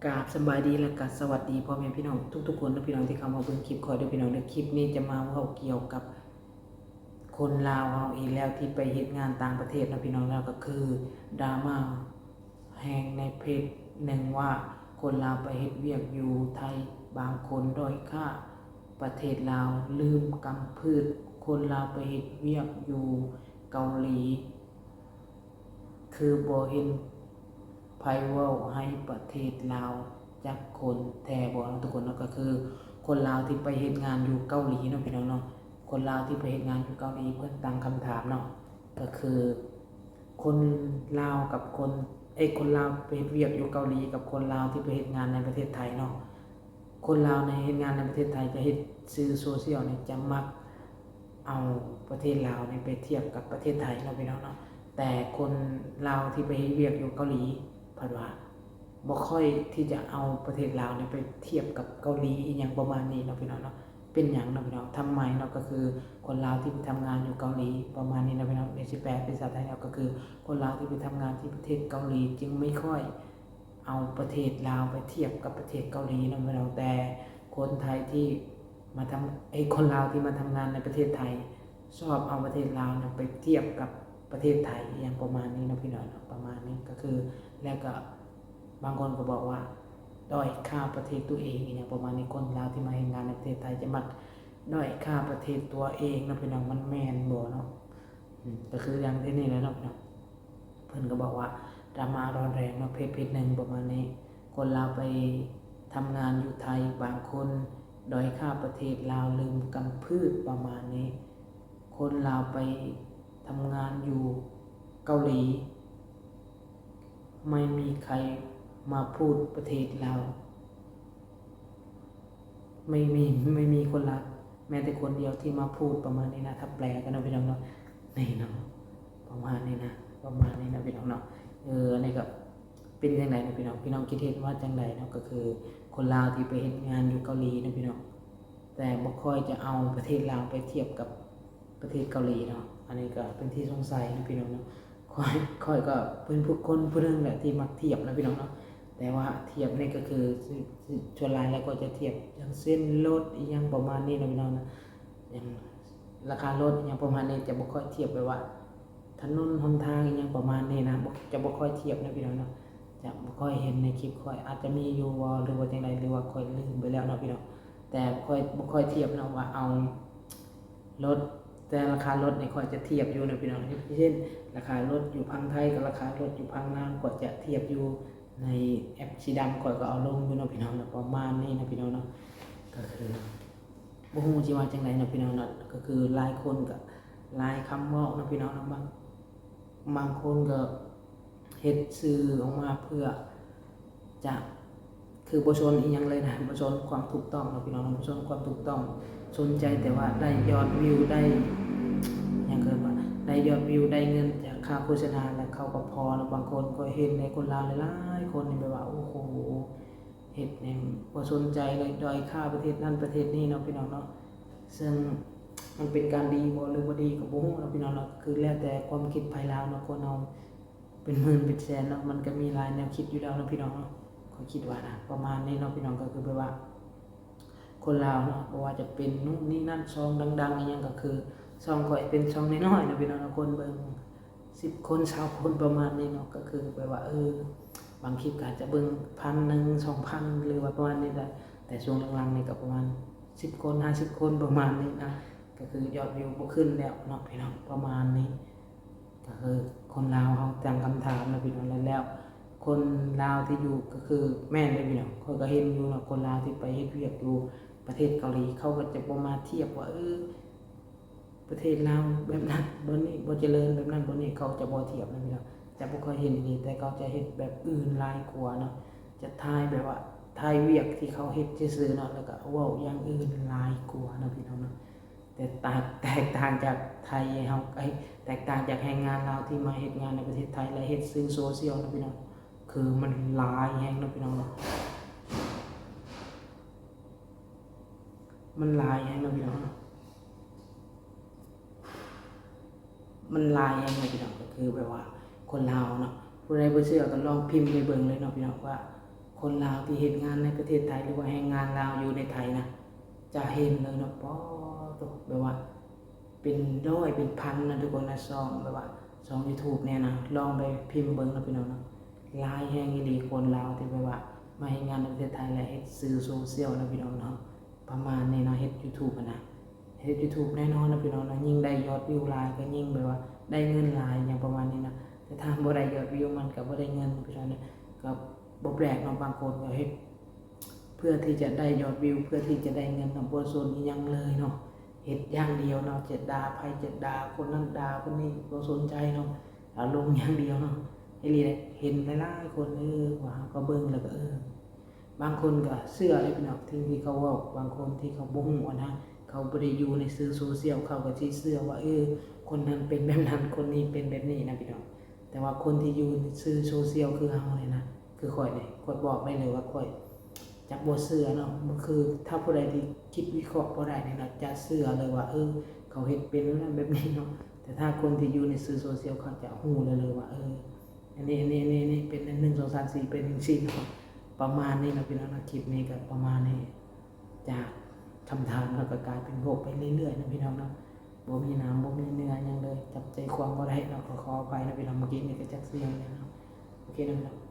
ກາບສະບາຍດີ ແລະກະສະຫວັດດີພໍ່ແມ່ພີ່ນ້ອງທຸກໆຄົນເດີພີ່ນ້ອງ ທີ່ເຂົ້າມາເບິ່ງຄລິບຂ້ອຍເດີພີ່ນ້ອງເດີ. ຄລິບນີ້ຈະມາເວົ້າກ່ຽວກັບຄົນລາວເຮົາອີກແລ້ວ ທີ່ໄປເຮັດງານຕ່າງປະເທດເນາະພີ່ນ້ອງເນາະ. ກໍຄືດຣາມາແຮງໃນເພຈໜຶ່ງວ່າ ຄົນລາວໄປເຮັດວຽກຢູ່ໄທ ບາງຄົນດ້ອຍຄ່າປະເທດລາວ ລືມກຳພືດ ຄົນລາວໄປເຮັດວຽກຢູ່ເກົາຫຼີ ຄືບໍ່ເຫັນໃຜເວົ້າໃຫ້ປະເທດລາວຈັກຄົນແທ້ບໍ່ເນາະທຸກຄົນເນາະ. ກໍຄືຄົນລາວທີ່ໄປເຮັດງານຢູ່ເກົາຫຼີເນາະພີ່ນ້ອງເນາະ, ຄົນລາວທີ່ໄປເຮັດງານຢູ່ເກົາຫຼີ ເພິ່ນຕັ້ງຄຳຖາມເນາະ ກໍຄືຄົນລາວກັບຄົນ ເອີຍ ຄົນລາວໄປເຮັດວຽກຢູ່ເກົາຫຼີ ກັບຄົນລາວທີ່ໄປເຮັດງານໃນປະເທດໄທເນາະ. ຄົນລາວໃນເຮັດງານໃນປະເທດໄທຈະເຮັດສື່ໂຊຊຽວນີ້ ຈະມັກເອົາປະເທດລາວນີ້ໄປທຽບກັບປະເທດໄທເນາະພີ່ນ້ອງເນາະ. ແຕ່ຄົນລາວທີ່ໄປເຮັດວຽກຢູ່ເກົາຫຼີ ເພິ່ນວ່າບໍ່ຄ່ອຍທີ່ຈະເອົາປະເທດລາວນີ້ໄປທຽບກັບເກົາຫຼີ ອີ່ຫຍັງປະມານນີ້ເນາະພີ່ນ້ອງເນາະ. ເປັນຫຍັງເນາະພີ່ນ້ອງ ທຳໄມເນາະ? ກໍຄືຄົນລາວທີ່ໄປທຳງານຢູ່ເກົາຫຼີປະມານນີ້ເນາະພີ່ນ້ອງ. ດຽວຊິແປເປັນພາສາໄທເນາະ ກໍຄືຄົນລາວທີ່ໄປທຳງານທີ່ປະເທດເກົາຫຼີ ຈຶ່ງໄມ່ຄ່ອຍ ເອົາປະເທດລາວໄປທຽບກັບປະເທດເກົາຫຼີເນາະພີ່ນ້ອງ. ແຕ່ຄົນໄທທີ່ມາທຳ ເອີຍ ຄົນລາວທີ່ມາທຳງານໃນປະເທດໄທ ຊອບເອົາປະເທດລາວນະໄປທຽບກັບປະເທດໄທ ອີ່ຫຍັງປະມານນີ້ເນາະພີ່ນ້ອງເນາະ ປະມານນີ້. ກໍຄື ແລ້ວກໍບາງຄົນກໍບອກວ່າ ດ້ອຍຄ່າປະເທດຕົວເອງ ອີ່ຫຍັງປະມານນີ້. ຄົນລາວທີ່ມາເຮັດງານໃນປະເທດໄທຈະມັກດ້ອຍຄ່າປະເທດຕົວເອງເນາະພີ່ນ້ອງ ມັນແມ່ນບໍ່ເນາະ? ອືມ ກໍຄືຢ່າງທີ່ນີ້ແຫຼະເນາະພີ່ນ້ອງ. ເພິ່ນກໍບອກວ່າດຣາມາຮ້ອນແຮງເນາະ ເພຈ ເພຈໜຶ່ງປະມານນີ້ ຄົນລາວໄປທຳງານຢູ່ໄທ ບາງຄົນດ້ອຍຄ່າປະເທດລາວ ລືມກຳພືດປະມານນີ້. ຄົນລາວໄປທຳງານຢູ່ເກົາຫຼີ ໄມ່ມີໃຄມາພູດປະເທດລາວ ໄມ່ມີ ໄມ່ມີຄົນລາວແມ້ແຕ່ຄົນດຽວທີ່ມາພູດ ປະມານນີ້ນະ. ຖ້າແປກັນເນາະພີ່ນ້ອງເນາະ ນີ້ເນາະ ປະມານນີ້ນະ ປະມານນີ້ນະພີ່ນ້ອງເນາະ. ເອີ ອັນນີ້ກໍເປັນຈັ່ງໃດເນາະພີ່ນ້ອງ ພີ່ນ້ອງຄິດເຫັນວ່າຈັ່ງໃດເນາະ? ກໍຄືຄົນລາວທີ່ໄປເຮັດງານຢູ່ເກົາຫຼີເນາະພີ່ນ້ອງ ແຕ່ບໍ່ຄ່ອຍຈະເອົາປະເທດລາວໄປທຽບກັບ ປະເທດເກົາຫຼີເນາະ. ອັນນີ້ກໍເປັນທີ່ສົງໄສເນາະພີ່ນ້ອງເນາະ. ຂ້ອຍ ຂ້ອຍກໍເປັນຜູ້ ຄົນຜູ້ໜຶ່ງແຫຼະທີ່ມັກທຽບເນາະພີ່ນ້ອງເນາະ ແຕ່ວ່າທຽບນີ້ກໍຄື ສ່ວນຫຼາຍແລ້ວກໍຈະທຽບ ຢ່າງເຊັ່ນລົດອີ່ຫຍັງປະມານນີ້ເນາະພີ່ນ້ອງເນາະ. ຢ່າງລາຄາລົດອີ່ຫຍັງປະມານນີ້ ຈະບໍ່ຄ່ອຍທຽບ ແບບວ່າຖະໜົນຫົນທາງອີ່ຫຍັງປະມານນີ້ນະ ຈະບໍ່ຄ່ອຍທຽບເນາະພີ່ນ້ອງເນາະ. ຈະບໍ່ຄ່ອຍເຫັນໃນຄລິບຂ້ອຍ ອາດຈະມີຢູ່ບໍ່ ຫຼືວ່າຈັ່ງໃດ ຫຼືວ່າຂ້ອຍລືມໄປແລ້ວເນາະພີ່ນ້ອງ. ແຕ່ຂ້ອຍບໍ່ຄ່ອຍທຽບເນາະວ່າເອົາລົດ ແຕ່ລາຄາລົດນີ້ຂ້ອຍຈະທຽບຢູ່ເນາະພີ່ນ້ອງ. ຢ່າງເຊັ່ນ ລາຄາລົດຢູ່ຝັ່ງໄທກັບລາຄາລົດຢູ່ຝັ່ງລາວ ຂ້ອຍຈະທຽບຢູ່ໃນແອັບສີດຳ ຂ້ອຍກໍເອົາລົງຢູ່ເນາະພີ່ນ້ອງເນາະ. ປະມານນີ້ເນາະພີ່ນ້ອງເນາະ ກໍຄືບໍ່ຮູ້ຊິວ່າຈັ່ງໃດເນາະພີ່ນ້ອງເນາະ. ກໍຄືຫຼາຍຄົນກໍຫຼາຍຄຳເວົ້າເນາະພີ່ນ້ອງເນາະ ບາງ ບາງຄົນກໍເຮັດສື່ອອກມາເພື່ອຈະ ຄືບໍ່ສົນອີ່ຫຍັງເລີຍນະ ບໍ່ສົນຄວາມຖືກຕ້ອງເນາະພີ່ນ້ອງ ບໍ່ສົນຄວາມຖືກຕ້ອງ ສົນໃຈແຕ່ວ່າໄດ້ຍອດວິວ ໄດ້ ຫຍັງເອີ້ນວ່າ ໄດ້ຍອດວິວ ໄດ້ເງິນຈາກຄ່າໂຄສະນາ ແລ້ວເຂົາກໍພໍເນາະ. ບາງຄົນຂ້ອຍເຫັນໃນຄົນລາວຫຼາຍໆຄົນນີ້ ແບບວ່າ ໂອ້ໂຫ ເຮັດແນວບໍ່ສົນໃຈເລີຍ ດ້ອຍຄ່າປະເທດນັ້ນປະເທດນີ້ເນາະພີ່ນ້ອງເນາະ. ເຊິ່ງມັນເປັນການດີບໍ່ ຫຼືບໍ່ດີກໍບໍ່ຮູ້ເນາະພີ່ນ້ອງເນາະ ຄືແລ້ວແຕ່ຄວາມຄິດໃຜລາວເນາະ. ຄົນເຮົາເປັນໝື່ນເປັນແສນເນາະ ມັນກໍມີຫຼາຍແນວຄິດຢູ່ແລ້ວເນາະພີ່ນ້ອງເນາະ. ຂ້ອຍຄິດວ່ານະ ປະມານນີ້ເນາະພີ່ນ້ອງ ກໍຄືແບບວ່າຄົນລາວເນາະ ບໍ່ວ່າຈະເປັນໂນ່ນນີ້ນັ້ນ ຊ່ອງດັງໆອີ່ຫຍັງ ກໍຄືຊ່ອງຂ້ອຍເປັນຊ່ອງນ້ອຍໆເນາະພີ່ນ້ອງເນາະ ຄົນເບິ່ງ ສິບຄົນ ຊາວຄົນ ປະມານນີ້ເນາະ. ກໍຄືແບບວ່າ ເອີ ບາງຄລິບກໍອາດຈະເບິ່ງພັນໜຶ່ງ ສອງພັນ ຫຼືວ່າປະມານນີ້ແຫຼະ. ແຕ່ຊ່ວງຫຼັງໆນີ້ກໍປະມານສິບຄົນ ຫ້າສິບຄົນ ປະມານນີ້ນະ ກໍຄືຍອດວິວບໍ່ຂຶ້ນແລ້ວເນາະພີ່ນ້ອງ ປະມານນີ້. ກໍຄືຄົນລາວເຮົາຕັ້ງຄຳຖາມເນາະພີ່ນ້ອງ. ແລ້ວຄົນລາວທີ່ຢູ່ ກໍຄືແມ່ນເດ້ພີ່ນ້ອງ ຂ້ອຍກໍເຫັນຢູ່ເນາະ ຄົນລາວທີ່ໄປເຮັດວຽກຢູ່ປະເທດເກົາຫຼີ ເຂົາກໍຈະບໍ່ມາທຽບວ່າ ເອີ ປະເທດລາວແບບນັ້ນ ບ່ອນນີ້ບໍ່ຈະເລີນ ແບບນັ້ນ ບ່ອນນີ້ ເຂົາຈະບໍ່ທຽບນະພີ່ນ້ອງ ຈະບໍ່ຄ່ອຍເຫັນອີ່ຫຼີ. ແຕ່ເຂົາຈະເຮັດແບບອື່ນຫຼາຍກວ່າເນາະ ຈະຖ່າຍແບບວ່າຖ່າຍວຽກທີ່ເຂົາເຮັດຊື່ໆເນາະ ແລ້ວກໍເວົ້າຢ່າງອື່ນຫຼາຍກວ່າເນາະພີ່ນ້ອງເນາະ. ແຕ່ຕ່າງ ແຕກຕ່າງຈາກໄທເຮົາ ເອີຍ ແຕກຕ່າງຈາກແຮງງານລາວທີ່ມາເຮັດງານໃນປະເທດໄທ ແລະ ເຮັດສື່ໂຊຊຽວເນາະພີ່ນ້ອງ ຄືມັນຫຼາຍແຮງເນາະພີ່ນ້ອງເນາະ. ມັນຫຼາຍແຮງເນາະພີ່ນ້ອງເນາະ ມັນຫຼາຍແຮງເນາະພີ່ນ້ອງ. ກໍຄືແບບວ່າຄົນລາວເນາະ ຜູ້ໃດບໍ່ເຊື່ອກໍລອງພິມໄປເບິ່ງເລີຍເນາະພີ່ນ້ອງ ວ່າ ຄົນລາວທີ່ເຮັດງານໃນປະເທດໄທ ຫຼືວ່າແຮງງານລາວຢູ່ໃນໄທນະ ຈະເຫັນເລີຍເນາະ ປາໂຕ ແບບວ່າເປັນຮ້ອຍເປັນພັນນະທຸກຄົນນະ ຊ່ອງແບບວ່າຊ່ອງຢູທູບແນ່ນະ ລອງໄປພິມເບິ່ງເນາະພີ່ນ້ອງເນາະ ຫຼາຍແຮງອີ່ຫຼີ ຄົນລາວທີ່ແບບວ່າມາເຮັດງານໃນປະເທດໄທ ແລະເຮັດສື່ໂຊຊຽວນະພີ່ນ້ອງເນາະ ປະມານນີ້ນະ ເຮັດຢູທູບຫັ້ນນະ ເຮັດຢູທູບແນ່ນອນນະພີ່ນ້ອງເນາະ ຍິ່ງໄດ້ຍອດວິວຫຼາຍກໍຍິ່ງແບບວ່າໄດ້ເງິນຫຼາຍ ຫຍັງປະມານນີ້ນະ ແຕ່ຖ້າບໍ່ໄດ້ຍອດວິວມັນກໍບໍ່ໄດ້ເງິນພີ່ນ້ອງເນາະ ກໍບໍ່ແປກເນາະ ບາງຄົນກໍເຮັດເພື່ອທີ່ຈະໄດ້ຍອດວິວ ເພື່ອທີ່ຈະໄດ້ເງິນເນາະ ບໍ່ສົນອີ່ຫຍັງເລີຍເນາະ ເຮັດຢ່າງດຽວເນາະ ຈະດ່າໃຜຈະດ່າຄົນນັ້ນ ດ່າຄົນນີ້ ບໍ່ສົນໃຈເນາະ ອາລົມຢ່າງດຽວເນາະ ອີ່ຫຼີເດ ເຫັນຫຼາຍໆຄົນ ເອີ ວ່າເຮົາກໍເບິ່ງແລ້ວກໍ ເອີ ບາງຄົນກໍເຊື່ອເດ້ພີ່ນ້ອງ ສິ່ງທີ່ເຂົາເວົ້າ ບາງຄົນທີ່ເຂົາບໍ່ຮູ້ຫັ້ນນະ ເຂົາບໍ່ໄດ້ຢູ່ໃນສື່ໂຊຊຽວ ເຂົາກໍຊິເຊື່ອວ່າ ເອີ ຄົນນັ້ນເປັນແບບນັ້ນ ຄົນນີ້ເປັນແບບນີ້ນະພີ່ນ້ອງ ແຕ່ວ່າຄົນທີ່ຢູ່ໃນສື່ໂຊຊຽວຄືເຮົານີ້ນະ ຄືຂ້ອຍນີ້ ຂ້ອຍບອກໄດ້ເລີຍວ່າຂ້ອຍຈະບໍ່ເຊື່ອເນາະ ຄືຖ້າຜູ້ໃດທີ່ຄິດວິເຄາະບໍ່ໄດ້ນີ້ນະ ຈະເຊື່ອເລີຍວ່າ ເອີ ເຂົາເຮັດເປັນແບບນັ້ນແບບນີ້ເນາະ ແຕ່ຖ້າຄົນທີ່ຢູ່ໃນສື່ໂຊຊຽວ ເຂົາຈະຮູ້ເລີຍວ່າ ເອີ ອັນນີ້ ອັນນີ້ ອັນນີ້ ອັນນີ້ເປັນອັນໜຶ່ງ ສອງ ສາມ ສີ່ ເປັນຈັ່ງຊີ້ເນາະ ປະມານນີ້ເນາະພີ່ນ້ອງເນາະ ຄລິບນີ້ກໍປະມານນີ້ ຈາກຄຳຖາມເນາະ ກໍກາຍເປັນໂພກໄປເລື້ອຍໆເນາະພີ່ນ້ອງເນາະ ບໍ່ມີນ້ຳບໍ່ມີເນື້ອຫຍັງເລີຍ ຈັບໃຈຄວາມບໍ່ໄດ້ເນາະ ກໍຂໍອະໄພເນາະພີ່ນ້ອງ ເມື່ອກີ້ນີ້ກໍຈັກຊິຫຍັງແລ້ວເນາະ ໂອເຄເນາະພີ່ນ້ອງ